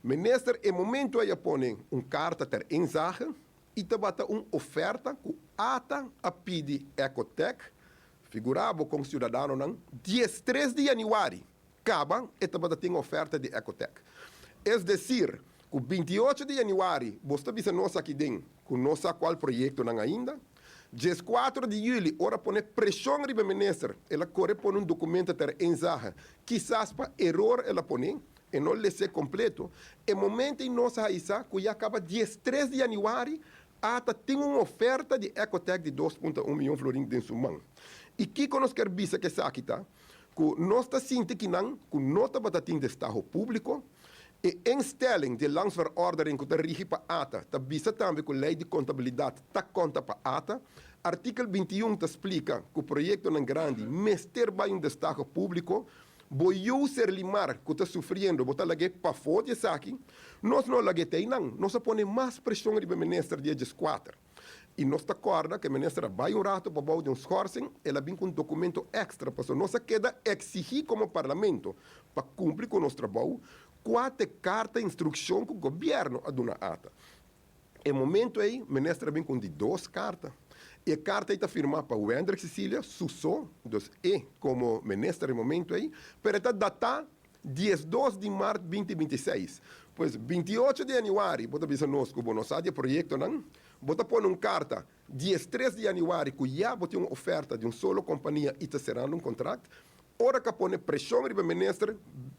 Minister e momento ei a pone un karta ter inzage i tabata un oferta ku ATA a pidi Ecotech, figurá bo kon siudadanonan, 13 di yanüari kaba e tabata tin oferta di Ecotech. Es desir, ku 28 di yanüari bo ta bisa nos aki den ku no sa kual proyektonan ainda. 14 di yüli ora pone preshon riba minister, el a kore pone un dokumento ter inzage, kisas pa eror el a pone, e no les'é kompleto. E momento ei nos a haisa ku ya kaba 13 di yanüari ATA tin un oferta di Ecotech di 2,1 mion florin den su man. I kiko nos kier bisa ku esaki ta? Ku nos ta sinti kinan ku no tabata tin destaho públiko. E instelling di landsverordening ku ta rigi pa ATA ta bisa tambe ku lei di kontabilidat ta konta pa ATA. Artikel 21 ta splika ku proyektonan grandi mester bai un destaho públiko. Bo yu Serlimar ku ta sufriendo bo ta lag'é pafó di esaki? Nos no lag'é te einan. Nos a pone mas preshon riba e minister dia 14. I nos ta kòrda ku e minister a bai un ratu pa bou di un schorsing, el a bin ku un dokumento èkstra pasobra nos a keda eksigí komo parlamento pa kumpli ku nos trabou, kua ta e karta instrukshon ku gobièrnu a duna ata. E momento ei, minister a bin ku un di dos karta. I e karta ei ta firmá pa Wendrick Cecilia, su so, dus e komo minister e momento ei, pero e ta datá 12 di mart 2026. Pues 28 di yanüari bo ta bisa nos ku bo no sa di e proyektonan, bo ta pone un karta 13 di yanüari ku ya bo tin un oferta di un solo kompania i ta serando un kontrakt. Ora ku a pone preshon riba e minister,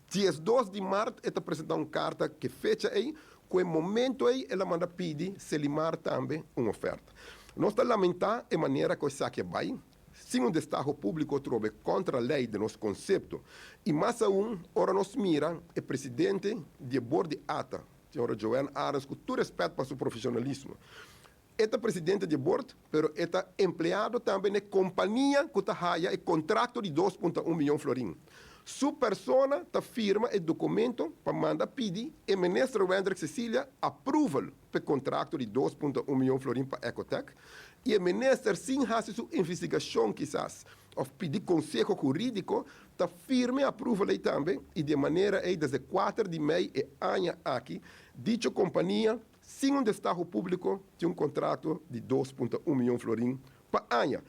12 di mart e ta presentá un karta ku e fecha ei, ku e momento ei el a manda pidi Selimar tambe un oferta. Nos ta lamentá e manera ku esaki a bai, sin un destaho públiko trobe kontra lei di nos konsepto i mas aun ora nos mira e presidente di e bord di ata, señora Joanne Arends, ku tur rèspèt pa su profeshonalismo, e ta presidente di e bord, pero e ta empleado tambe na e kompania ku ta haya e kontrakto di 2,1 mion florin. Su persona ta firma e dokumento pa manda pidi e minister Wendrick Cecilia approval pa e kontrakto di 2,1 mion florin pa Ecotech i e minister sin hasi su investigashon kisas òf pidi konseho hurídiko ta firma e approval ei tambe i di e manera ei desde 4 di mei e aña aki dicho kompania sin un destaho públiko tin un kontrakto di 2,1 mion florin pa aña.